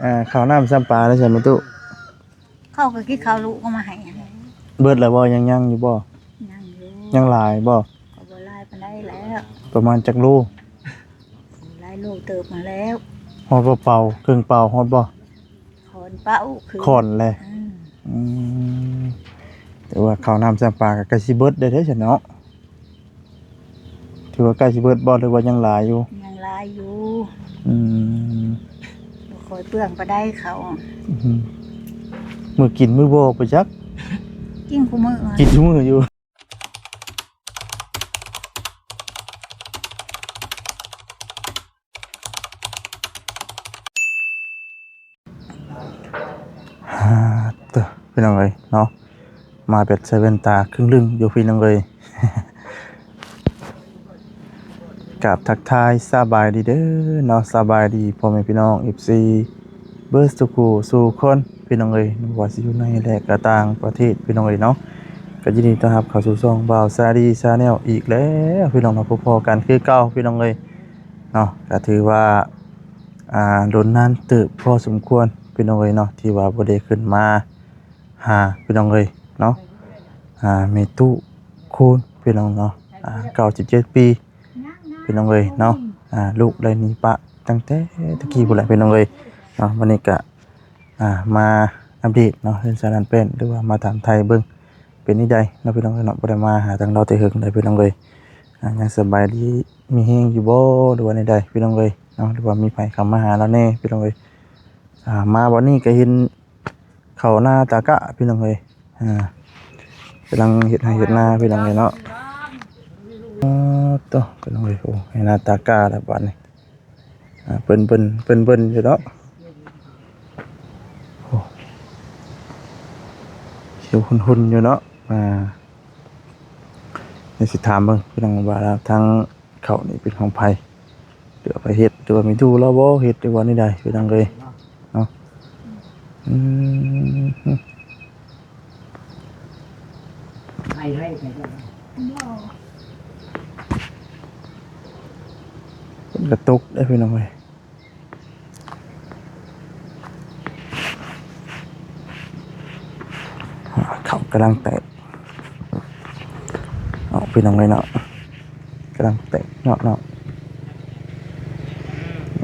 ອ່າ ເຂົ້ານ້ຳຊ້ຳປາແລ້ວຊັ້ນແມ່ຕູ້? ເຂົາກໍກິນເຂົ້າລູກເອົາມາໃຫ້ຫັ້ນແຫຼະ. ເບິດແລ້ວບໍ່? ຍັງ ຍັງຢູ່ບໍ່? ຍັງຢູ່. ຍັງຫຼາຍບໍ່? ກໍບໍ່ຫຼາຍປານໃດແລ້ວ. ປະມານຈັກໂລ? ຫຼາຍໂລເຕີບຫັ້ນແລ້ວ. ຮອດບໍ່ເປົາ? ເຄິ່ງເປົາຮອດບໍ່? ຂ້ອນເປົາຄື ຂ້ອນແຫຼະ. ອືມ ອືມ ແຕ່ວ່າເຂົ້ານ້ຳຊ້ຳປາກໍໃກ້ຊິເບິດແລ້ວເດ້ຊັ້ນເນາະ. ຖືວ່າໃກ້ຊິເບິດບໍ່ ຫຼືວ່າຍັງຫຼາຍຢູ່? ຍັງຫຼາຍຢູ່. ອືມ ບໍ່ຄ່ອຍເປືອງປານໃດເຂົ້າ. ອືມ ມື້ກິນມື້ບໍ່ໄປຈັກ ກິນຄູ່ມື້ ກິນຄູ່ມື້ຢູ່. ຮາ ເຕີ ພີ່ນ້ອງເອີຍເນາະ ມາແບບໃສ່ແວ່ນຕາຄຶ່ງລຶ້ງຢູ່ ພີ່ນ້ອງເອີຍ. ກາບທັກທາຍສະບາຍດີເດີເນາະ ສະບາຍດີພໍ່ແມ່ພີ່ນ້ອງ ເອັຟຊີ ເບິດສູ່ຄູ່ສູ່ຄົນ ພີ່ນ້ອງເອີຍ ບໍ່ວ່າຊິຢູ່ໃນ ແລະ ກະຕ່າງປະເທດ ພີ່ນ້ອງເອີຍເນາະ. ກໍຍິນດີຕ້ອນຮັບເຂົ້າສູ່ຊ່ອງບ່າວຊາລີ Channel ອີກແລ້ວ ພີ່ນ້ອງເນາະ ພົບພໍ້ກັນຄືເກົ່າ ພີ່ນ້ອງເອີຍເນາະ. ກໍຖືວ່າ ອ່າ ດົນນານເຕີບພໍສົມຄວນ ພີ່ນ້ອງເອີຍເນາະ ທີ່ວ່າບໍ່ໄດ້ຂຶ້ນມາຫາ ພີ່ນ້ອງເອີຍເນາະ ອ່າ ແມ່ຕູ້ຄູນ ພີ່ນ້ອງເນາະ ອ່າ ເກົ້າສິບເຈັດປີ ພີ່ນ້ອງເອີຍເນາະ. ອ່າ ລູກໄດ້ໜີປະຕັ້ງແຕ່ຕະກີ້ພຸ້ນແຫຼະ ພີ່ນ້ອງເອີຍເນາະ. ວັນນີ້ກະ ອ່າ ມາອັບເດດເນາະ ເຮືອນຊານດ້ານແປ້ນ ຫຼືວ່າມາຖາມໄຖ່ເບິ່ງເປັນແນວໃດເນາະ ພີ່ນ້ອງເອີຍເນາະ. ບໍ່ໄດ້ມາຫາທາງລາວແຕ່ເຫິງໃດ ພີ່ນ້ອງເອີຍ. ອ່າ ຍັງສະບາຍດີມີແຮງຢູ່ບໍ່ ຫຼືວ່າແນວໃດ ພີ່ນ້ອງເອີຍເນາະ ຫຼືວ່າມີໃຜເຂົ້າມາຫາລາວແດ່ ພີ່ນ້ອງເອີຍ. ອ່າ ມາວັນນີ້ກໍເຫັນ ເຂົ້ານາຕາກະ ພີ່ນ້ອງເອີຍ. ອ່າ ກຳລັງເຮັດໄຮ່ເຮັດນາ ພີ່ນ້ອງເອີຍເນາະ. ອໍ ໂຕ ພີ່ນ້ອງເອີຍ ໂອ້ ໄຮ່ນາຕາກະແລ້ວບາດນີ້. ອ່າ ເບິ່ນໆ ເບິ່ນໆຢູ່ເນາະ. ໂອ້ ຂຽວຫຸ່ນໆຢູ່ເນາະ. ອ່າ ດຽວຊິຖາມເບິ່ງ ພີ່ນ້ອງ ວ່າທາງ ເຂົ້ານີ້ເປັນຂອງໃຜ ຫຼືວ່າໃຜເຮັດ ຫຼືວ່າແມ່ຕູ້ລາວບໍ່ເຮັດ ຫຼືວ່າແນວໃດ ພີ່ນ້ອງເອີຍເນາະ. ອືມ ຝົນກະຕົກເດ້ ພີ່ນ້ອງເອີຍ. ເຂົ້າກຳລັງແຕກເນາະ ພີ່ນ້ອງເອີຍເນາະ ກຳລັງແຕກເນາະ ເນາະ.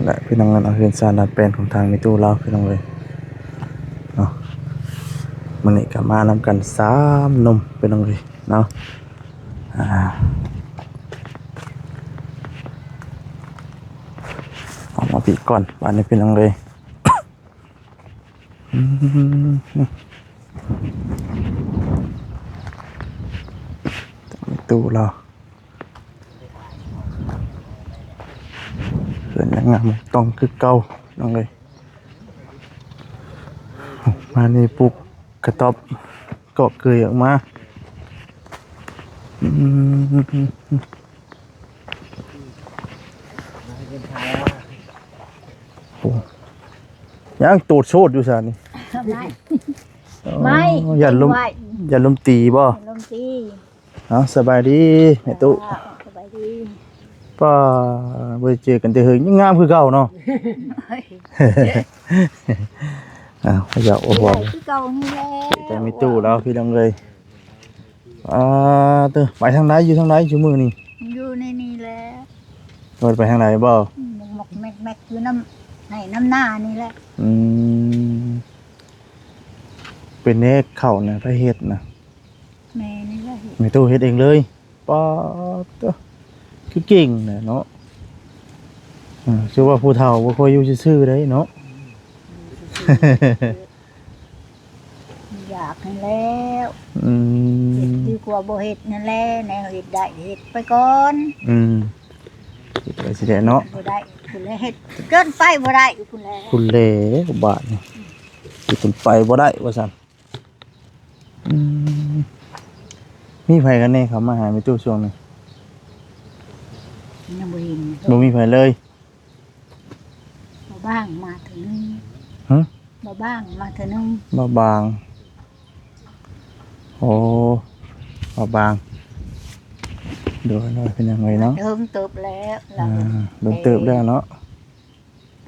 ແລະ ພີ່ນ້ອງເອີຍເນາະ ເຮືອນຊານດ້ານແປ້ນຂອງທາງແມ່ຕູ້ລາວ ພີ່ນ້ອງເອີຍເນາະ. ມື້ນີ້ກໍມານຳກັນສາມໜຸ່ມ ພີ່ນ້ອງເອີຍເນາະ. ອ່າ ອອກມາພີ້ກ່ອນບາດນີ້ ພີ່ນ້ອງເອີຍ. ອືມ ແມ່ຕູ້ລາວ ເຮືອນຍັງງາມຕ້ອງຄືເກົ່າ ພີ່ນ້ອງເອີຍ. ມານີ້ປຸກກະຕ໊ອບ ເກາະເກີຍອອກມາ. ອືມ ໂອ້ ຍັງໂຕດໂຊດຢູ່ຊະນີ້. ໄມ້ ໄມ້ ອໍ ຢ້ານລົມ ໄມ້ ຢ້ານລົມຕີບໍ່? ລົມຕີ. ເອົາ ສະບາຍດີແມ່ຕູ້. ສະບາຍດີ. ປ້າ ບໍ່ໄດ້ເຈີກັນແຕ່ເຫິງ ຍັງງາມຄືເກົ່າເນາະ. ອ້າວ ຢ່າໂອ້ໂຫ ຄືເກົ່ານີ້ແຫຼະ ໃຈແມ່ຕູ້ລາວ ພີ່ນ້ອງເອີຍ. ອ່າ ເຕີ ໄປທາງໃດ ຢູ່ທາງໃດຊຸມື້ນີ້? ຢູ່ໃນນີ້ແຫຼະ. ບໍ່ໄດ້ໄປທາງໃດບໍ່? ໝອກໆແມັກໆຢູ່ນຳໄຮ່ນຳນານີ້ແຫຼະ. ອືມ ເປັນແນວເຂົ້ານະ ໃຜເຮັດນະ? ແມ່ນີ້ແຫຼະເຮັດ. ແມ່ຕູ້ເຮັດເອງເລີຍ? ປາດໂທ້ ຄືເກັ່ງແຫຼະເນາະ. ອ່າ ຄືວ່າຜູ້ເຖົ້າບໍ່ຄ່ອຍຢູ່ຊື່ໆໄດ໋ເນາະ. ອືມ ຢູ່ຊື່ໆ ຢາກຫັ້ນແລ້ວ. ອືມ ເຮັດດີກວ່າບໍ່ເຮັດນັ້ນແຫຼະ ແນວເຮັດໄດ້ເຮັດໄປກ່ອນ. ອືມ ເຮັດໄປຊິໄດ້ເນາະ. ບໍ່ໄດ້ພຸ້ນແຫຼະ ເຮັດເກີນໄປບໍ່ໄດ້ພຸ້ນແຫຼະ ພຸ້ນແຫຼະບາດນີ້ ເຮັດເກີນໄປບໍ່ໄດ້ວ່າຊັ້ນ. ອືມ ມີໃຜກັນແດ່ເຂົ້າມາຫາແມ່ຕູ້ຊ່ວງນີ້? ຍັງບໍ່ເຫັນ ບໍ່ມີໃຜເລີຍ. ບ່າວບາງມາເທື່ອໜຶ່ງ. ຫຶ? ບ່າວບາງມາເທື່ອໜຶ່ງ. ບ່າວບາງ ໂອ້ ບ່າວບາງ ໂດຍໆ ເປັນຫຍັງເລີຍເນາະ. ເຖິງເຕີບແລ້ວ ອ່າ ດົນເຕີບແລ້ວເນາະ.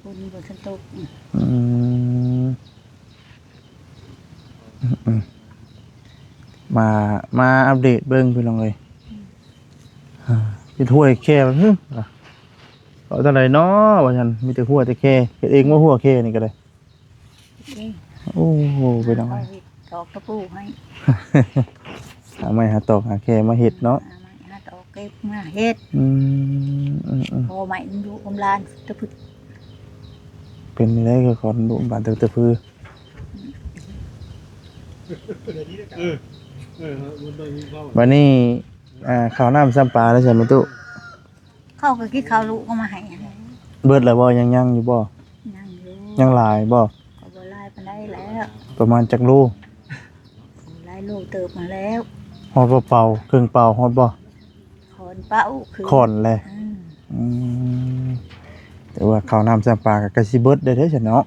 ຝົນບໍ່ທັນຕົກ. ອືມ ອືມໆ ມາ ມາອັບເດດເບິ່ງພີ່ນ້ອງເອີຍ ເຮັດຫ້ວຍແຄ່ ຫຶ ເອົາຈັ່ງໃດເນາະວ່າຊັ້ນ ມີແຕ່ຫ້ວຍແຕ່ແຄ່ ເຮັດເອງບໍ່ ຫ້ວຍແຄ່ນີ້ກໍໄດ້? ເອງ ໂອ້ ໄປເອົາ ເອົາເຮັດຕອກຕະປູໃຫ້ ຫາໄມ້ຫາຕອກຫາແຄ່ມາເຮັດເນາະ ຫາໄມ້ຫາຕອກເກັບມາເຮັດ ອືມ ອືມໆ ພໍໄມ້ມັນດຸກຳລານຕະພຶດ ເປັນແນວໃດກໍຂໍດຸກຳລານຕະພຶດ ເອີ ເອີ ເອີ ມັນຕ້ອງມີເວົ້າ ບັດນີ້ ອ່າ ເຂົ້ານ້ຳຊຳປາແລ້ວໃຊ່ໄໝຕູ້? ເຂົາກໍກິນເຂົ້າລູກເອົາມາໃຫ້ຫັ້ນແຫຼະ ເບິດແລ້ວບໍ່? ຍັງ ຍັງຢູ່ບໍ່? ຍັງຢູ່ ຍັງຫຼາຍບໍ່? ກໍບໍ່ຫຼາຍປານໃດແລ້ວ ປະມານຈັກໂລ? ຫຼາຍໂລເຕີບຫັ້ນແລ້ວ ຮອດບໍ່ເປົາ ເຄິ່ງເປົາຮອດບໍ່? ຂ້ອນເປົາຄື ຂ້ອນແຫຼະ ອືມ ອືມ ແຕ່ວ່າເຂົ້ານ້ຳຊຳປາກໍໃກ້ຊິເບິດແລ້ວເດ້ຊັ້ນເນາະ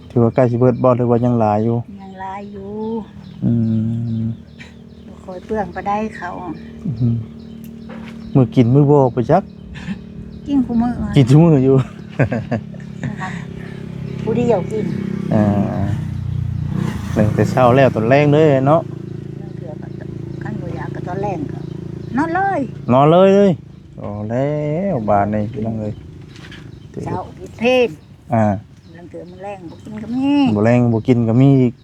ຖືວ່າໃກ້ຊິເບິດບໍ່ ຫຼືວ່າຍັງຫຼາຍຢູ່? ຍັງຫຼາຍຢູ່ ອືມ ບໍ່ຄ່ອຍເປືອງປານໃດເຂົ້າ ອືມ ມື້ກິນມື້ບໍ່ໄປຈັກ ກິນຄູ່ມື້ ກິນທຸກມື້ຢູ່ ຜູ້ດຽວກິນ ອ່າ ແລ້ງແຕ່ເຊົ້າແລ້ວຕອນແລງເລີຍເນາະ ລາງເທື່ອກໍ ຄັນບໍ່ຢາກກໍຕອນແລງກໍນອນເລີຍ ນອນເລີຍເລີຍ ໂອ້ ແລ້ວບາດນີ້ພີ່ນ້ອງເອີຍ ເຊົ້າກິນເພນ ອ່າ ລາງເທື່ອມື້ແລງບໍ່ກິນກໍມີ ມື້ແລງບໍ່ກິນກໍມີອີກ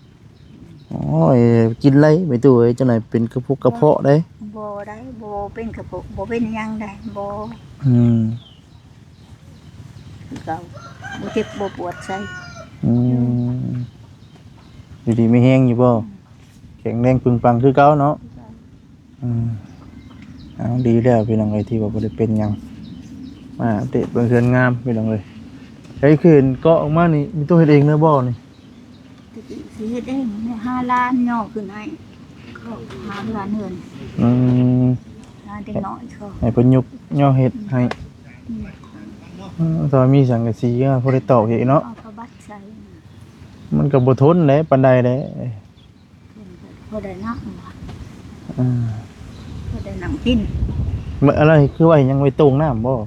ໂອ້ຍ ກິນໄຫຼໄປຕູ້ເອີຍ ຈັ່ງໃດເປັນກະພົກກະເພາະໄດ໋ ບໍ່ໄດ້ ບໍ່ເປັນກະເພາະ ບໍ່ເປັນຫຍັງໄດ໋ ບໍ່ ອືມ ຄືເກົ່າ ບໍ່ເຈັບບໍ່ປວດໃສ ອືມ ຢູ່ດີມີແຮງຢູ່ບໍ່? ອືມ ແຂງແຮງປຶງປັງຄືເກົ່າເນາະ ຄືເກົ່າ ອືມ ເອົາ ດີແລ້ວພີ່ນ້ອງເອີຍ ທີ່ວ່າບໍ່ໄດ້ເປັນຫຍັງ ມາອັບເດດເບິ່ງເຮືອນງາມພີ່ນ້ອງເອີຍ ໃຫ້ຄືເກາະອອກມານີ້ ມີໂຕເຮັດເອງເລີຍບໍ່ນີ້? ແຕ່ກີ້ຊິເຮັດເອງ ຫາຫຼານຍໍຂຶ້ນໃຫ້ ເຂົາຫາເຮືອນເຮືອນ ອືມ ຫາເດັກນ້ອຍເຂົາ ໃຫ້ເພິ່ນຍົກຍໍເຮັດໃຫ້ ອືມ ເອີ ຖ້າມີສັງກະສີກໍພໍໄດ້ຕອກເຮັດເນາະ ເອົາຜ້າບັດໃສ່ ມັນກໍບໍ່ທົນແຫຼະປານໃດແຫຼະ ພໍໄດ້ນັ່ງ ອືມ ພໍໄດ້ນັ່ງກິນ ແມ່ນ ອັນນັ້ນຄືໄວ້ຫຍັງ ໄວ້ໂຕ່ງນ້ຳບໍ່? ອືມ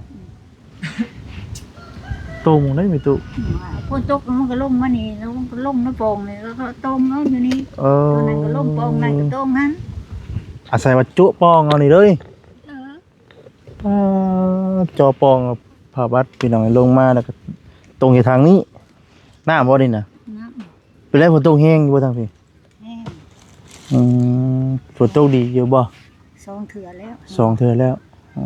ໂຕ່ງໄດ້ແມ່ຕູ້ ຝົນຕົກມັນກໍລົງມານີ້ ແລ້ວມັນກໍລົງໃນປ່ອງນີ້ ແລ້ວກໍໂຕ່ງເອົາຢູ່ນີ້ ເອີ ໂຕນັ້ນກໍລົງປ່ອງນັ້ນກໍໂຕ່ງຫັ້ນ ອາໄສວ່າຈົະປ່ອງເອົານີ້ເລີຍ ເອີ ປາດ ເຈາະປ່ອງຜ້າບັດ ພີ່ນ້ອງ ລົງມາແລ້ວກໍຕົງຢູ່ທາງນີ້ ນ້ຳບໍ່ນີ້ນະ? ນ້ຳ ເປັນໄດ ຝົນຕົກແຮງຢູ່ບໍ່ທາງພີ້? ແຮງ ອືມ ຝົນຕົກດີຢູ່ບໍ່? ສອງເທື່ອແລ້ວ ສອງເທື່ອແລ້ວ ອໍ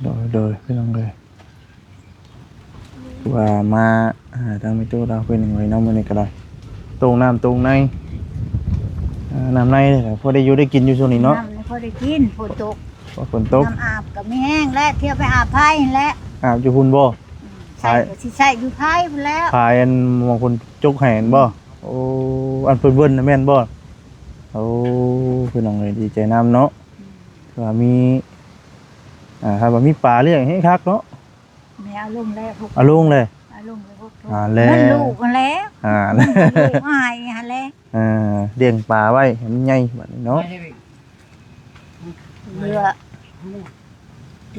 ໂດຍ ໂດຍ ພີ່ນ້ອງເອີຍ ວ່າມາຫາທາງແມ່ຕູ້ລາວເພິ່ນໄວ້ເນາະ ມື້ນີ້ກໍໄດ້ ໂຕ່ງນ້ຳໂຕ່ງໃນ ອ່າ ນ້ຳໃນນີ້ກໍພໍໄດ້ຢູ່ໄດ້ກິນຢູ່ຊ່ວງນີ້ເນາະ ນ້ຳນີ້ພໍໄດ້ກິນ ຝົນຕົກ ເພາະຝົນຕົກ ນ້ຳອາບກໍມີແຮງແລ້ວ ທ່ຽວໄປອາບໃຜຫັ້ນແຫຼະ ອາບຢູ່ພຸ້ນບໍ່? ອືມ ໃຊ້ ໃຊ້ກໍຊິໃຊ້ຢູ່ໃຜພຸ້ນແລ້ວ ໃຜອັນໝ່ອງເພິ່ນຈົກໃຫ້ຫັ້ນບໍ່? ໂອ້ ອັນເພິ່ນເວີ້ນນະແມ່ນບໍ່? ໂອ້ ພີ່ນ້ອງເອີຍ ດີໃຈນຳເນາະ ອືມ ວ່າມີ ອ່າ ຖ້າວ່າມີປາລ້ຽງແຮງຄັກເນາະ ແມ່ເອົາລົງແລ້ວ ເອົາລົງແລ້ວ ເອົາລົງແລ້ວ ອ່າ ແລ້ວ ເງິນລູກຫັ້ນແຫຼະ ອ່າ ເງິນລູກເອົາໃຫ້ຫັ້ນແຫຼະ ອ່າ ລ້ຽງປາໄວ້ໃຫ້ມັນໃຫຍ່ບັດນີ້ເນາະ ເຫຼືອ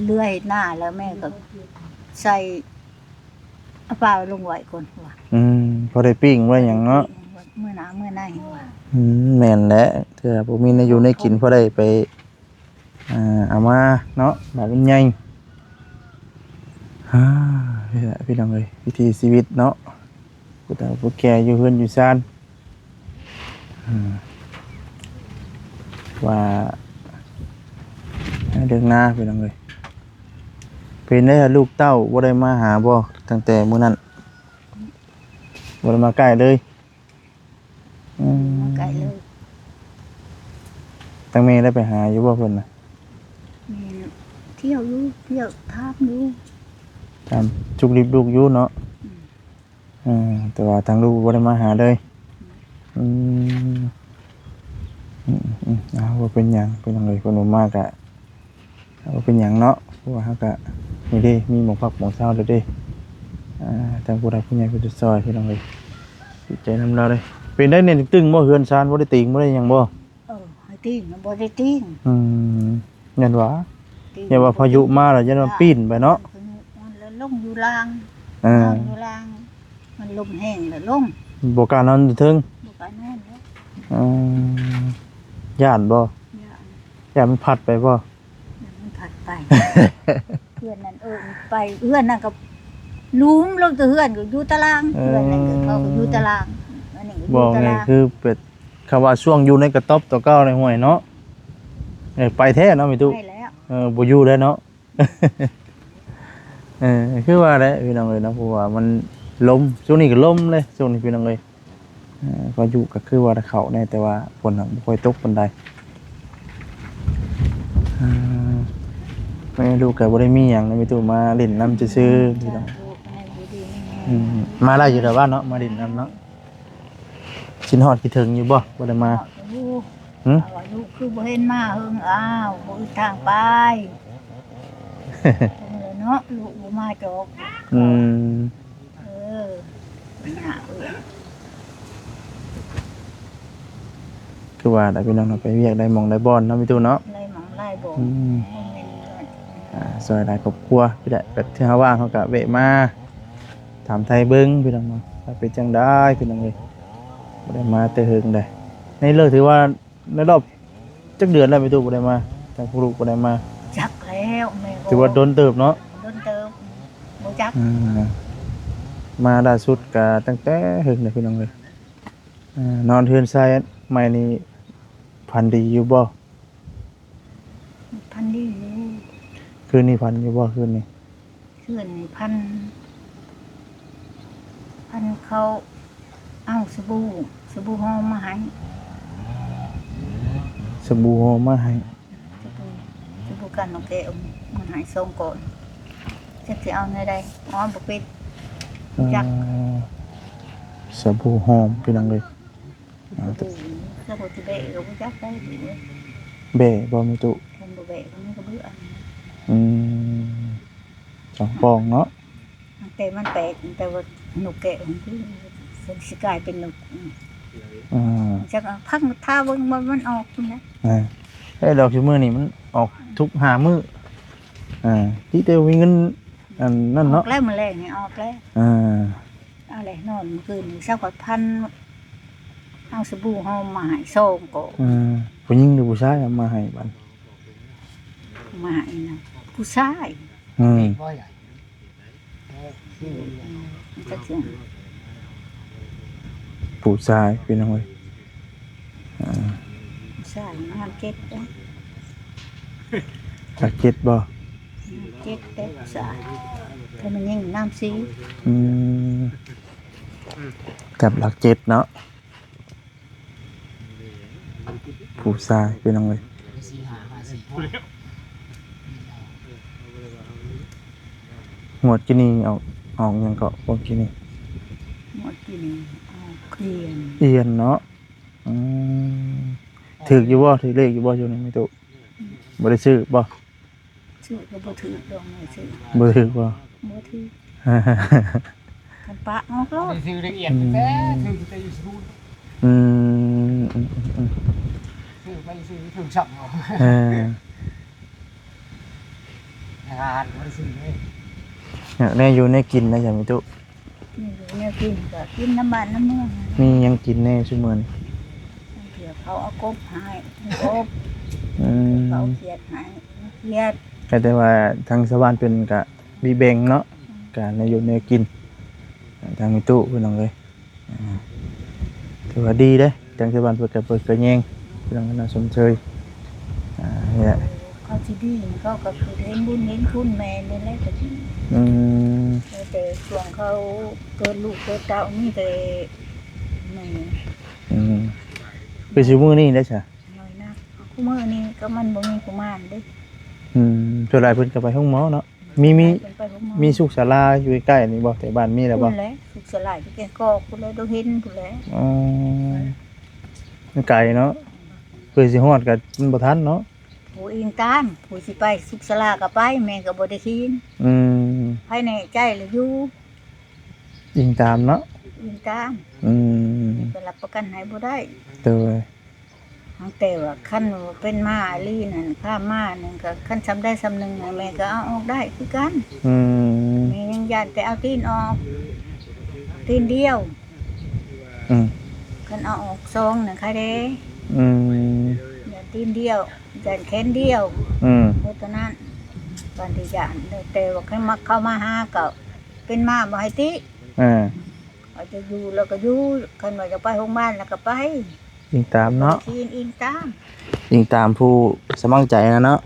ເຫຼືອເຮັດນາແລ້ວແມ່ກໍໃສ່ ເອົາປາໄວ້ລົງໄວ້ກ່ອນວ່າ ອືມ ພໍໄດ້ປີ້ງໄວ້ຫຍັງເນາະ ມື້ໜ້າມື້ໃນວ່າ ອືມ ແມ່ນແຫຼະ ເທື່ອບໍ່ມີແນວຢູ່ແນວກິນ ພໍໄດ້ໄປ ອ່າ ເອົາມາເນາະ ບາດມັນໃຫຍ່ ອ່າ ນີ້ແຫຼະ ພີ່ນ້ອງເອີຍ ວິຖີຊີວິດເນາະ ຜູ້ເຖົ້າຜູ້ແກ່ຢູ່ເຮືອນຢູ່ຊານ ອ່າ ວ່າໃຫ້ເລື່ອງນາ ພີ່ນ້ອງເອີຍ ເປັນໄດ໋ ລູກເຕົ້າບໍ່ໄດ້ມາຫາບໍ່ ຕັ້ງແຕ່ມື້ນັ້ນ ບໍ່ໄດ້ມາໃກ້ເລີຍ? ອືມ ມາໃກ້ເລີຍ ທາງແມ່ໄດ້ໄປຫາຢູ່ບໍ່ເພິ່ນນະ? ແມ່ທ່ຽວຢູ່ ທ່ຽວຖາມຢູ່ ຖາມຈຸກດິບລູກຢູ່ເນາະ ອືມ ເອີ ແຕ່ວ່າທາງລູກບໍ່ໄດ້ມາຫາເລີຍ ອືມ ອືມ ອືມ ອືມ ເອົາ ບໍ່ເປັນຫຍັງ ເປັນຫຍັງເລີຍ ເພິ່ນບໍ່ມາກະ ເອົາ ບໍ່ເປັນຫຍັງເນາະ ເພາະວ່າເຮົາກະ ນີ້ເດ້ ມີໝ່ອງພັກໝ່ອງເຊົາແລ້ວເດ້ ອ່າ ທາງຜູ້ຫຼັກຜູ້ໃຫຍ່ເພິ່ນຈະຊ່ອຍ ພີ່ນ້ອງເອີຍ ດີໃຈນຳລາວເດ້ ເປັນໄດແນ່ ຕຶງໆບໍ່ ເຮືອນຊານ ບໍ່ໄດ້ຕີງ ບໍ່ໄດ້ຫຍັງບໍ່? ເອີ ໃຫ້ຕີງ ບໍ່ໄດ້ຕີງ ອືມ ຢ້ານວ່າ ຕີງ ຢ້ານວ່າພາຍຸມາແລ້ວ ຢ້ານວ່າປີນໄປເນາະ ພາຍຸມັນແລ້ວລົງຢູ່ລ່າງ ເອີ ນອນຢູ່ລ່າງ ມັນລົມແຮງແລ້ວລົງ ບໍ່ກ້ານອນຢູ່ເທິງ ບໍ່ກ້ານອນແລ້ວ. ອືມ ຢ້ານບໍ່? ຢ້ານ ຢ້ານມັນພັດໄປບໍ່? ມັນພັດໄປ ເຮືອນນັ້ນເອີ້ນໄປ ເຮືອນນັ້ນກໍຫຼຸມລົງ ແຕ່ເຮືອນກໍຢູ່ຕາລາງ ເອີ ເຮືອນນັ້ນກໍ ເຂົາກໍຢູ່ຕາລາງ ອັນນີ້ກໍຢູ່ຕາລາງ ບໍ່ໄງ ຄືເປັນ ຄຳວ່າຊ່ວງຢູ່ໃນກະຕ໊ອບຕົວເກົ່າໃນຫ້ວຍເນາະ. ເອີ ໄປແທ້ເນາະແມ່ຕູ້ ໄປແລ້ວ ເອີ ບໍ່ຢູ່ແລ້ວເນາະ. ເອີ ຄືວ່າແຫຼະພີ່ນ້ອງເອີຍເນາະ ເພາະວ່າມັນລົມ ຊ່ວງນີ້ກໍລົມເລີຍ ຊ່ວງນີ້ພີ່ນ້ອງເອີຍ. ເອີ ພາຍຸກໍຄືວ່າຈະເຂົ້າແດ່ ແຕ່ວ່າຝົນນະບໍ່ຄ່ອຍຕົກປານໃດ. ເອີ ແມ່ລູກກໍບໍ່ໄດ້ມີຫຍັງນະ ມີແຕ່ມາຫຼິ້ນນຳຊື່ໆ ພີ່ນ້ອງ. ອືມ ມາໄດ້ຢູ່ແຖວບ້ານເນາະ ມາຫຼິ້ນນຳເນາະ. ຄິດຮອດຄິດເຖິງຢູ່ບໍ່? ບໍ່ໄດ້ມາ ຫຶ? ເອົາ ລູກຄືບໍ່ເຫັນມາເຫິງ ອ້າວ ບໍ່ອຶດທາງໄປ ເນາະ ລູກບໍ່ມາຈອກ. ອືມ ເອີ ຍາກເອີຍ ຄືວ່າໄດ້ພີ່ນ້ອງເນາະ ໄປວຽກໄດ້ໝ່ອງໄດ້ບ່ອນເນາະ ມີຕູ້ເນາະ ໄດ້ໝ່ອງໄດ້ບ່ອນ. ອືມ ອ່າ ຊ່ວຍຫຼາຍຄອບຄົວ ແບບເທື່ອເຮົາວ່າງເຮົາກໍແວະມາ ຖາມໄທເບິ່ງພີ່ນ້ອງເນາະ ວ່າເປັນຈັ່ງໃດພີ່ນ້ອງເອີຍ. ບໍ່ໄດ້ມາແຕ່ເຫິງໃດ ໃນເລີກຖືວ່າໃນລອບຈັກເດືອນແລ້ວແມ່ຕູ້ບໍ່ໄດ້ມາ ທາງຜູ້ລູກບໍ່ໄດ້ມາ? ຈັກແລ້ວແມ່ ຖືວ່າດົນເຕີບເນາະ ດົນເຕີບ ບໍ່ຈັກ. ອືມ ມາລ່າສຸດກະຕັ້ງແຕ່ເຫິງແລ້ວພີ່ນ້ອງເອີຍ. ອ່າ ນອນເຮືອນຊາຍໃໝ່ນີ້ ຝັນດີຢູ່ບໍ່? ຝັນດີຢູ່. ຄືນນີ້ຝັນຢູ່ບໍ່? ຄືນນີ້ ຄືນນີ້ຝັນ ຝັນເຂົາເອົາສະບູ ສະບູຫອມມາໃຫ້ ສະບູຫອມມາໃຫ້ ສະບູ ສະບູກັນນົກແກ້ວມາໃຫ້ສອງກ້ອນ ຈັກຊິເອົາແນວໃດ ຫອມບໍ່ເປັນ ຈັກ. ອ່າ ສະບູຫອມ ພີ່ນ້ອງເອີຍ. ອ່າ ແຕ່ບໍ່ຊິແບະກໍບໍ່ຈັກໄດ້ ແບະບໍ່ແມ່ຕູ້? ຄັນບໍ່ແບະກໍມັນກໍເບື່ອ. ອືມ ສອງປ່ອງເນາະ ແຕ່ມັນແປກ ແຕ່ວ່ານົກແກ້ວມັນຄືຊິກາຍເປັນນົກ ອ່າ ຈັກພັງຖ້າເບິ່ງວ່າມັນອອກພຸ້ນແຫຼະ. ອ່າ ເອີ ດອກຊຸມື້ນີ້ມັນອອກທຸກຫ້າມື້. ອ່າ ທີ່ແຕ່ມີເງິນອັນນັ້ນເນາະ ອອກແລ້ວ ມື້ແລງນີ້ອອກແລ້ວ. ອ່າ ເອົາແຫຼະ ນອນມື້ຄືນນີ້ຊະ ຂ້ອຍພັນ ເອົາສະບູຫອມມາໃຫ້ສອງກ້ອນ. ເອີ ຜູ້ຍິງຫຼືຜູ້ຊາຍເອົາມາໃຫ້ບັດ? ມາໃຫ້ນະ ຜູ້ຊາຍ. ອືມ ອືມ ຈັກຊິ ຜູ້ຊາຍ ພີ່ນ້ອງເອີຍ. ອ່າ ຜູ້ຊາຍງາມເຈັດເດ້ ງາມເຈັດບໍ່? ງາມເຈັດເດ້ຜູ້ຊາຍ ແຕ່ແມ່ຍິງງາມສີ່. ອືມ ກັບຫຼັກເຈັດເນາະ ຜູ້ຊາຍ ພີ່ນ້ອງເອີຍ. ງວດກີ້ນີ້ອອກ ອອກຫຍັງເກາະ? ງວດກີ້ນີ້ ງວດກີ້ນີ້ອອກອຽນ ອຽນເນາະ. ອືມ ຖືກຢູ່ບໍ່? ຖືກເລກຢູ່ບໍ່ຊ່ວງນີ້ແມ່ຕູ້? ບໍ່ໄດ້ຊື້ບໍ່? ຊື້ກໍບໍ່ຖືກດອກ ບໍ່ຖືກບໍ່? ບໍ່ຖືກ. ຄັນປະອອກໂລດ ໄດ້ຊື້ລະອຽດແທ້ ອືມ ຊື້ແຕ່ຢູ່ສະຕູນ. ອືມ ອືມ ອືມ ຊື້ໄປຊື້ຖືກຊ້ຳເນາະ. ເອີ ອາຫານບໍ່ໄດ້ຊື້ເລີຍ ແນວຢູ່ແນວກິນນະ ຈະມີຕູ້ ແນວຢູ່ແນວກິນກໍກິນນຳບ້ານນຳເມືອງ. ມີຫຍັງກິນແດ່ຊຸມື້ນີ້? ບາງເທື່ອເຂົາເອົາກົບໃຫ້ ກົບ ອືມ ເຂົາຂຽດໃຫ້ ຂຽດ. ກໍແຕ່ວ່າທາງຊາວບ້ານເພິ່ນກະມີແບ່ງເນາະ ອືມ ກະແນວຢູ່ແນວກິນ ທາງມີຕູ້ ພີ່ນ້ອງເອີຍ. ອ່າ ຖືວ່າດີເດ້ ທາງຊາວບ້ານເພິ່ນກໍເປີດກະແຍງ ເພິ່ນກໍໜ້າຊົມເຊີຍ. ອ່າ ນີ້ແຫຼະ ເຂົາຊິດີ ເຂົາກໍຄືເຫັນບຸນເຫັນຄຸນແມ່ນີ້ແຫຼະ. ອືມ ແຕ່ຊ່ວງເຂົາເກີດລູກເກີດເຕົ້າມີແຕ່ແມ່. ອືມ ຄືຊຸມື້ນີ້ໄດ້ຊະ ນ້ອຍນັກ ຊຸມື້ນີ້ກໍມັນບໍ່ມີກຸມານເດ້. ອືມ ສ່ວນຫຼາຍເພິ່ນກໍໄປໂຮງໝໍເນາະ. ມີ ມີ ໄປໂຮງໝໍ ມີສຸກສາລາຢູ່ໃກ້ໆນີ້ບໍ່? ແຖວບ້ານມີແລ້ວບໍ່? ພຸ້ນແຫຼະ ສຸກສາລາຢູ່ແກ້ງກອກພຸ້ນແຫຼະ ດອກເຫັນພຸ້ນແຫຼະ. ອໍ ມັນໄກເນາະ ເພື່ອຊິຮອດກໍມັນບໍ່ທັນເນາະ. ຜູ້ອີງຕາມ ຜູ້ຊິໄປສຸກສາລາກໍໄປ ແມ່ກໍບໍ່ໄດ້ຂີ່. ອືມ ໃຜແນ່ໃຈລະຢູ່ ອີງຕາມເນາະ ອີງຕາມ. ອືມ ແມ່ກໍຮັບປະກັນໃຫ້ບໍ່ໄດ້. ໂດຍ ຫາກແຕ່ວ່າຄັນວ່າເປັນມາອີ່ຫຼີນັ້ນ ພາມານັ້ນກໍ ຄັນຊ່ຳໃດຊ່ຳໜຶ່ງ ແມ່ກໍເອົາອອກໄດ້ຄືກັນ. ອືມ ແມ່ຍັງຢ້ານແຕ່ເອົາຕີນອອກ. ຕີນດຽວ ອືມ ຄັນເອົາອອກສອງນະຄະເດ ອືມ ຢ້ານຕີນດຽວ ຢ້ານແຂນດຽວ ອືມ ເທົ່ານັ້ນ ບາດນີ້ຢ້ານ ແຕ່ວ່າຄັນມາ ເຂົາມາຫາກໍເປັນມາບໍ່ໃຫ້ຕິ ເອີ ເຂົາຈະຢູ່ແລ້ວກໍຢູ່ ຄັນວ່າຈະໄປໂຮງບານແລ້ວກໍໄປ ອີງຕາມເນາະ ທີ່ອີງຕາມ ອີງຕາມຜູ້ສະໝັກໃຈນະເນາະ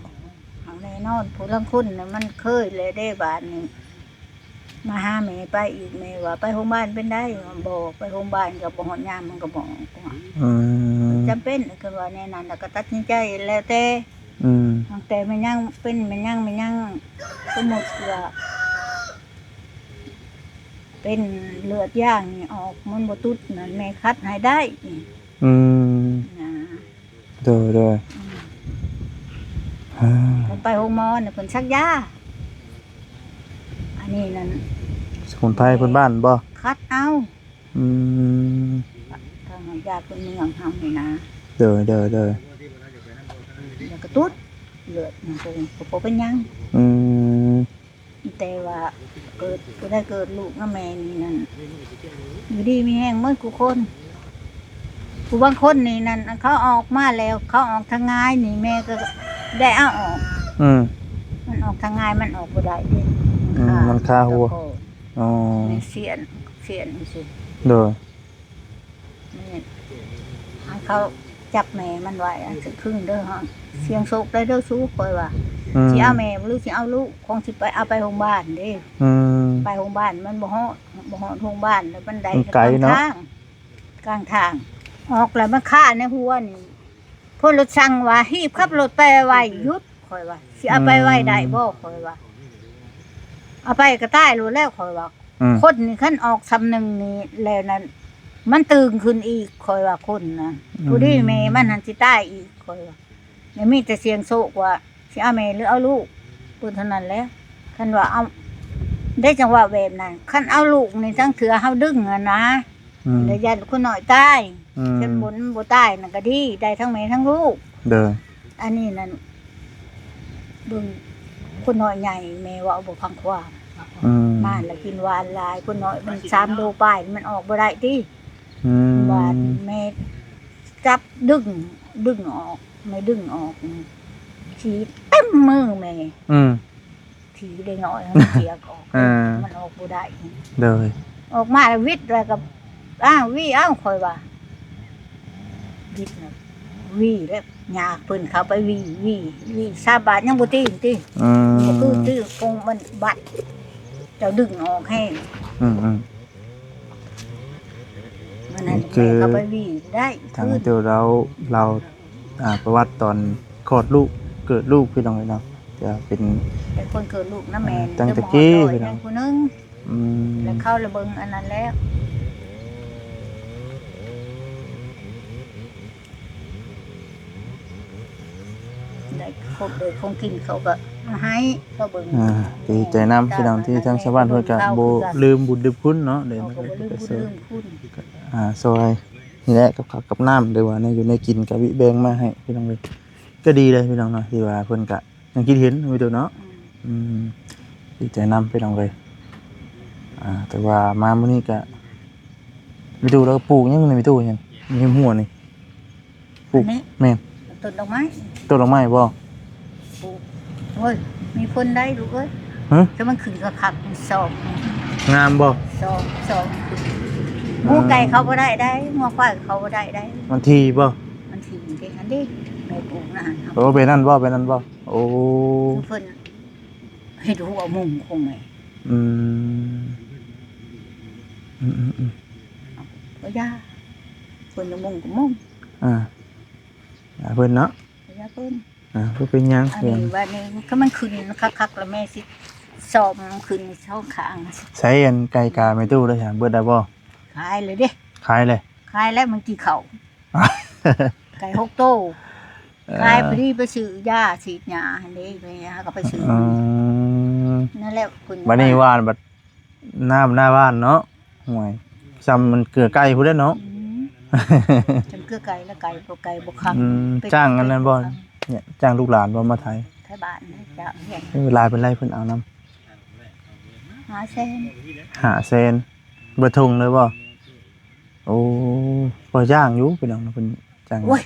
ເຮົາແນ່ນອນ ຜູ້ລາງຄົນນະມັນເຄີຍແລ້ວເດ້ ບາດນີ້ ມາຫາແມ່ໄປອີກ ແມ່ວ່າໄປໂຮງບານເປັນໄດ? ບໍ່ ໄປໂຮງບານກໍບໍ່ຮອດຍາມ ມັນກໍບໍ່ອອກ ອືມ ຈຳເປັນ ຄັນວ່າແນວນັ້ນ ແລ້ວກໍຕັດສິນໃຈແລ້ວແຕ່ ອືມ ຕັ້ງແຕ່ແມ່ນຍັງເປັນ ແມ່ນຍັງ ແມ່ນຍັງ ສົມມຸດວ່າເປັນເລືອດຢາງນີ້ອອກ ມັນບໍ່ຕຸດນັ້ນ ແມ່ຂັດໃຫ້ໄດ້ ອືມ ນະ. ໂດຍ ໂດຍ ອືມ ເພິ່ນໄປໂຮງໝໍນະ ເພິ່ນສັກຢາ ອັນນີ້ນັ້ນ ສະໝຸນໄພພື້ນບ້ານບໍ່? ຂັດເອົາ ອືມ ທາງຍາພື້ນເມືອງເຮົານີ້ນະ ໂດຍ ໂດຍ ໂດຍ ແລ້ວກໍຕຸດເລືອດ ມັນກໍ ກໍບໍ່ເປັນຫຍັງ ອືມ ແຕ່ວ່າເກີດ ຜູ້ໃດເກີດລູກນຳແມ່ນີ້ນັ້ນ ຢູ່ດີມີແຮງໝົດທຸກຄົນ ຜູ້ບາງຄົນນີ້ນັ້ນ ເຂົາອອກມາແລ້ວ ເຂົາອອກທາງງ່າຍນີ້ ແມ່ກໍໄດ້ເອົາອອກ ອືມ ມັນອອກທາງງ່າຍ ມັນອອກບໍ່ໄດ້ເດ້ ອືມ ມັນຄາຫົວ ມັນຄາຫົວ ອໍ ແມ່ນສຽນ ສຽນ ໂດຍ ນີ້ ໃຫ້ເຂົາຈັບແມ່ມັນໄວ້ ອັນສະຄຶງເດີ ສ່ຽງໂຊກໄດ້ເດີສູ ຂ້ອຍວ່າ ອືມ ຊິເອົາແມ່ບໍ່ ຫຼືຊິເອົາລູກ ຄົງຊິໄປ ເອົາໄປໂຮງບານເດ້ ອືມ ໄປໂຮງບານມັນບໍ່ຮອດ ບໍ່ຮອດໂຮງບານ ແລ້ວມັນໄດ້ ມັນໄກເນາະ ກາງທາງ ກາງທາງ ອອກແລ້ວມັນຄາໃນຫົວນີ້ ເພິ່ນລົດສັ່ງວ່າ ຮີບຂັບລົດໄປໄວໆ ຢຸດ ຂ້ອຍວ່າ ຊິເອົາໄປໄວໄດ້ບໍ່ ອືມ ຂ້ອຍວ່າ ເອົາໄປກໍຕາຍໂລດແລ້ວ ຂ້ອຍວ່າ ອືມ ຄົນນີ້ຄັນອອກສ່ຳໜຶ່ງນີ້ແລ້ວນັ້ນ ມັນຕື່ນຂຶ້ນອີກ ຂ້ອຍວ່າຄົນນະ ອືມ ຜູ້ດີແມ່ມັນຫັ້ນຊິຕາຍອີກ ຂ້ອຍວ່າ ແລ້ວມີແຕ່ສ່ຽງໂຊກວ່າຊິເອົາແມ່ຫຼືເອົາລູກ ເພິ່ນເທົ່ານັ້ນແຫຼະ ຄັນວ່າເອົາ ໄດ້ຈັງຫວະແບບນັ້ນ ຄັນເອົາລູກນີ້ ທັງເທື່ອເຮົາດຶງຫັ້ນນະ ອືມ ແລ້ວຢ້ານຄົນນ້ອຍຕາຍ ອືມ ຄັນບໍ່ ບໍ່ຕາຍນັ້ນກໍດີ ໄດ້ທັງແມ່ທັງລູກ ໂດຍ ອັນນີ້ນັ້ນ ເບິ່ງຄົນນ້ອຍໃຫຍ່ ແມ່ເວົ້າບໍ່ຟັງຄວາມ ອືມ ມາແລ້ວກິນຫວານຫຼາຍ ຄົນນ້ອຍມັນສາມໂລປາຍ ມັນອອກບໍ່ໄດ້ຕິ ອືມ ບາດແມ່ຈັບດຶງ ດຶງອອກ ແມ່ດຶງອອກ ຂີ້ເຕັມມືແມ່ ອືມ ຂີ້ເດັກນ້ອຍມັນເຈຍກອອກ ເອີ ມັນອອກບໍ່ໄດ້ ໂດຍ ອອກມາແລ້ວວິດ ແລ້ວກໍ ອ້າວ ວີ ເອົ້າ ຂ້ອຍວ່າ ວິດນະ ວີ ແລ້ວຍາກເພິ່ນເຂົ້າໄປວີ ວີ ວີ ສາມບາດຍັງບໍ່ຕີນຕິ ອືມ ບໍ່ຄືຕິ ຄົງມັນບັດ ເຈົ້າດຶງອອກແຮງ ອືມໆ ມັນໃຫ້ແມ່ເຂົ້າໄປວີໄດ້ ທາງແມ່ຕູ້ລາວ ລາວ ອ່າ ປະຫວັດຕອນຄອດລູກ ເກີດລູກ ພີ່ນ້ອງເອີຍເນາະ ຈະເປັນ ເປັນຄົນເກີດລູກນຳແມ່ ອ່າ ຕັ້ງແຕ່ກີ້ ພີ່ນ້ອງ ຜູ້ໜຶ່ງ ອືມ ແລ້ວເຂົາລະເບິ່ງອັນນັ້ນແລ້ວ ໄດ້ຄົບໄດ້ຂອງກິນເຂົາກໍເອົາໃຫ້ ເຂົາເບິ່ງ ອ່າ ດີໃຈນຳ ພີ່ນ້ອງ ທີ່ທາງຊາວບ້ານເພິ່ນກໍບໍ່ລືມບຸນລືມຄຸນເນາະ ເຂົາກໍບໍ່ລືມບຸນລືມຄຸນ ອ່າ ຊ່ອຍ ນີ້ແຫຼະ ກັບເຂົ້າກັບນ້ຳ ຫຼືວ່າແນວຢູ່ແນວກິນກໍວິແບ່ງມາໃຫ້ພີ່ນ້ອງເອີຍ ກໍດີເລີຍພີ່ນ້ອງເນາະ ທີ່ວ່າເພິ່ນກໍຍັງຄິດເຫັນແມ່ຕູ້ເນາະ ອືມ ອືມ ດີໃຈນຳພີ່ນ້ອງເອີຍ ອ່າ ແຕ່ວ່າມາມື້ນີ້ກໍ ແມ່ຕູ້ລາວກໍປູກຫຍັງນີ້ ແມ່ຕູ້ຫຍັງ ຢູ່ຫົວນີ້ ປູກ ອັນນີ້ ແມ່ນ ຕົ້ນດອກໄມ້ ຕົ້ນດອກໄມ້ບໍ່? ປູກ ໂອ້ຍ ມີຜົນໄດ້ລູກເອີຍ ຮະ? ແຕ່ມັນຂຶ້ນຄັກໆ ຊອກ ງາມບໍ່? ຊອກ ຊອກ ງົວໄກ່ເຂົ້າບໍ່ໄດ້ໄດ໋ ງົວຄວາຍເຂົ້າບໍ່ໄດ້ໄດ໋ ມັນຖີ່ບໍ່? ມັນຖີ່ເດ້ ຫັ້ນເດ້ ແມ່ປູກນະ ໂອ້ ເປັນນັ້ນບໍ່? ເປັນນັ້ນບໍ່? ໂອ້ ເພິ່ນເຮັດຫົວມຸງຂອງແມ່ ອືມ ອືມໆໆ ກໍຢ່າ ເພິ່ນຈະມຸງກໍມຸງ ອ່າ ຢ່າເພິ່ນເນາະ ຢ່າເພິ່ນ ອ່າ ບໍ່ເປັນຫຍັງ ອັນນີ້ ບາດນີ້ຄັນມັນຂຶ້ນຄັກໆ ແລ້ວແມ່ຊິຊອມຂຶ້ນສອງຂ້າງ ໃຊ້ອັນໄກ່ກາແມ່ຕູ້ໄດ້ຫາ ເບິດແລ້ວບໍ່? ຂາຍເລີຍເດ້ ຂາຍເລີຍ ຂາຍແລ້ວມັນກິນເຂົ້າ ໄກ່ຫົກໂຕ ເອີ ຂາຍພໍດີໄປຊື້ຢາສີດຫຍ້າຫັ້ນເດ້ ແມ່ເຮົາກໍໄປຊື້ ອືມ ນັ້ນແຫຼະ ບາດນີ້ວ່າບັດ ນ້ຳໜ້າບ້ານເນາະ ໂອ້ຍ ຊ່ຳມັນເກືອໄກ່ພຸ້ນແຫຼະເນາະ ອືມ ຊ່ຳເກືອໄກ່ລະ ໄກ່ກໍໄກ່ບໍ່ຄັກ ອືມ ຈ້າງອັນນັ້ນບໍ່ ເປັນໄກ່ບໍ່ຄັກ ຈ້າງລູກຫຼານບໍ່ມາໄຖ ໄຖບ້ານນະ ຈ້າງເຮັດ ເອີ ຫຼາຍປານໃດເພິ່ນເອົານຳ ຫ້າແສນ ຫ້າແສນ ເບິດທົ່ງເລີຍບໍ່? ໂອ້ ພໍຈ້າງຢູ່ພີ່ນ້ອງເນາະ ເພິ່ນຈ້າງ ໂອ້ຍ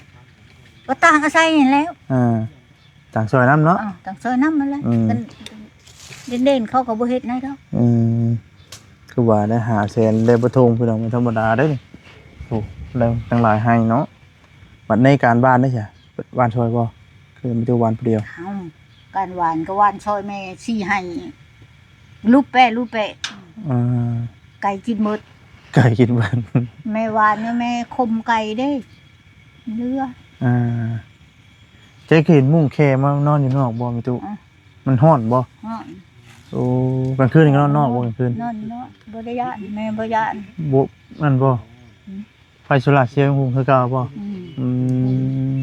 ກໍຕ່າງອາໄສຫັ້ນແຫຼ້ວ ອ່າ ຕ່າງຊ່ອຍນຳເນາະ ອ່າ ຕ່າງຊ່ອຍນຳຫັ້ນແຫຼະ ອືມ ຄັນເດັ່ນໆ ເຂົາກໍບໍ່ເຮັດໃນດອກ ອືມ ຄືວ່າໄດ້ຫ້າແສນ ໄດ້ເບິດທົ່ງພີ່ນ້ອງ ບໍ່ທຳມະດາເດ້ນີ້ ໂອ້ ແລ້ວຕັ້ງຫຼາຍໄຮ່ເນາະ ບັດໃນການຫວ່ານເດ້ຊະ ຫວ່ານຊ່ອຍບໍ່? ຄືມີແຕ່ຫວ່ານຜູ້ດຽວ ເອົ້າ ການຫວ່ານກໍຫວ່ານຊ່ອຍແມ່ສີ່ໄຮ່ ລູບແປະ ລູບແປະ ອ່າ ໄກ່ກິນເບິດ ໄກ່ກິນເບິດ ແມ່ຫວ່ານແລ້ວແມ່ຂົ່ມໄກ່ເດ້ ເຫຼືອ ອ່າ ເຈົ້າເຄີຍເຫັນມຸ້ງແຄມານອນຢູ່ນອກບໍ່ແມ່ຕູ້? ອ່າ ມັນຮ້ອນບໍ່? ຮ້ອນ ໂອ້ ກາງຄືນນີ້ກໍນອນນອກບໍ່ກາງຄືນ? ນອນນອກ ບໍ່ໄດ້ຢ້ານ ແມ່ບໍ່ຢ້ານ ບໍ່ ນັ້ນບໍ່? ອືມ ໄຟໂຊລາເຊວຍັງຮຸ່ງຄືເກົ່າບໍ່? ອືມ ອືມ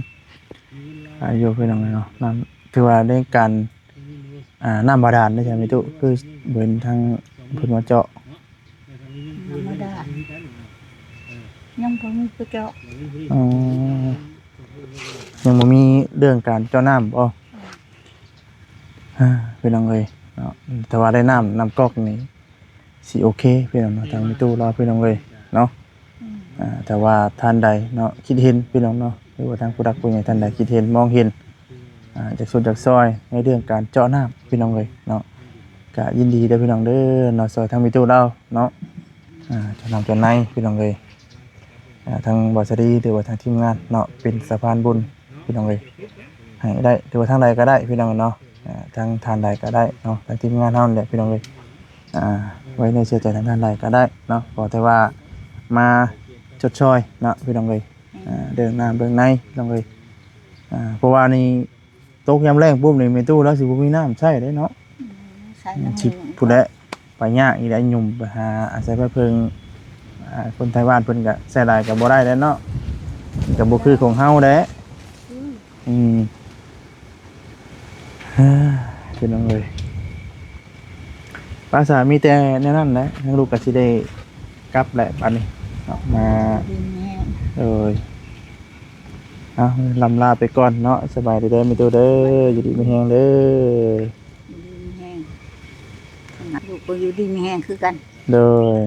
ອາ ຢູ່ພີ່ນ້ອງເອີຍເນາະ ນ້ຳ ຖືວ່າໃນການ ອ່າ ນ້ຳບາດານເດ້ຊະແມ່ຕູ້ ຄືເຫັນທາງເພິ່ນມາເຈາະ ນ້ຳບາດານ ຍັງບໍ່ມີຜູ້ເຈາະ ອໍ ຍັງບໍ່ມີເລື່ອງການເຈາະນ້ຳບໍ່? ອ່າ ພີ່ນ້ອງເອີຍເນາະ ຖ້າວ່າໄດ້ນ້ຳ ນ້ຳກອກນີ້ ຊິໂອເຄພີ່ນ້ອງເນາະ ທາງແມ່ຕູ້ລາວພີ່ນ້ອງເອີຍເນາະ ອືມ ອ່າ ຖ້າວ່າທ່ານໃດເນາະ ຄິດເຫັນພີ່ນ້ອງເນາະ ຫຼືວ່າທາງຜູ້ຫຼັກຜູ້ໃຫຍ່ທ່ານໃດຄິດເຫັນມອງເຫັນ ອ່າ ຢາກຊ່ວຍຢາກຊ່ອຍໃນເລື່ອງການເຈາະນ້ຳພີ່ນ້ອງເອີຍເນາະ ກະຍິນດີເດີພີ່ນ້ອງເດີເນາະ ຊ່ອຍທາງແມ່ຕູ້ລາວເນາະ ອ່າ ເຈາະນ້ຳເຈາະໃນພີ່ນ້ອງເອີຍ ອ່າ ທາງບ່າວສາລີ ຫຼືວ່າທາງທີມງານເນາະ ເປັນສະພານບຸນພີ່ນ້ອງເອີຍ ໃຫ້ໄດ້ ຫຼືວ່າທາງໃດກໍໄດ້ພີ່ນ້ອງເນາະ ອ່າ ທາງທ່ານໃດກໍໄດ້ເນາະ ທາງທີມງານເຮົານີ້ແຫຼະພີ່ນ້ອງເອີຍ ອ່າ ໄວ້ເນື້ອເຊື່ອໃຈທາງທ່ານໃດກໍໄດ້ເນາະ ຂໍແຕ່ວ່າມາຊົດຊ່ອຍເນາະພີ່ນ້ອງເອີຍ ອ່າ ເລື່ອງນ້ຳເລື່ອງໃນພີ່ນ້ອງເອີຍ ອ່າ ເພາະວ່ານີ້ ຕົກຍາມແລ້ງປຸບນີ້ ແມ່ຕູ້ລາວຊິບໍ່ມີນ້ຳໃຊ້ເດ້ເນາະ ອືມ ໃຊ້ນ້ຳ ຊິ ພຸ້ນແຫຼະ ໄປຍາກອີກແຫຼະ ຫຍຸ້ມໄປຫາອາໄສໄປເພິ່ງ ອ່າ ຄົນໄທບ້ານເພິ່ນກະໃຊ້ຫຼາຍກະບໍ່ໄດ້ແຫຼະເນາະ ມັນກະບໍ່ຄືຂອງເຮົາແຫຼະ ອືມ ອືມ ພີ່ນ້ອງເອີຍ ພາສາມີແຕ່ແນວນັ້ນແຫຼະ ທາງລູກກະຊິໄດ້ກັບແຫຼະບາດນີ້ເນາະ ມາ ດີແຮງ ໂດຍ ເອົາ ລ່ຳລາໄປກ່ອນເນາະ ສະບາຍດີເດີແມ່ຕູ້ເດີ ຢູ່ດີມີແຮງເດີ ຢູ່ດີມີແຮງ ລູກກໍຢູ່ດີມີແຮງຄືກັນ ໂດຍ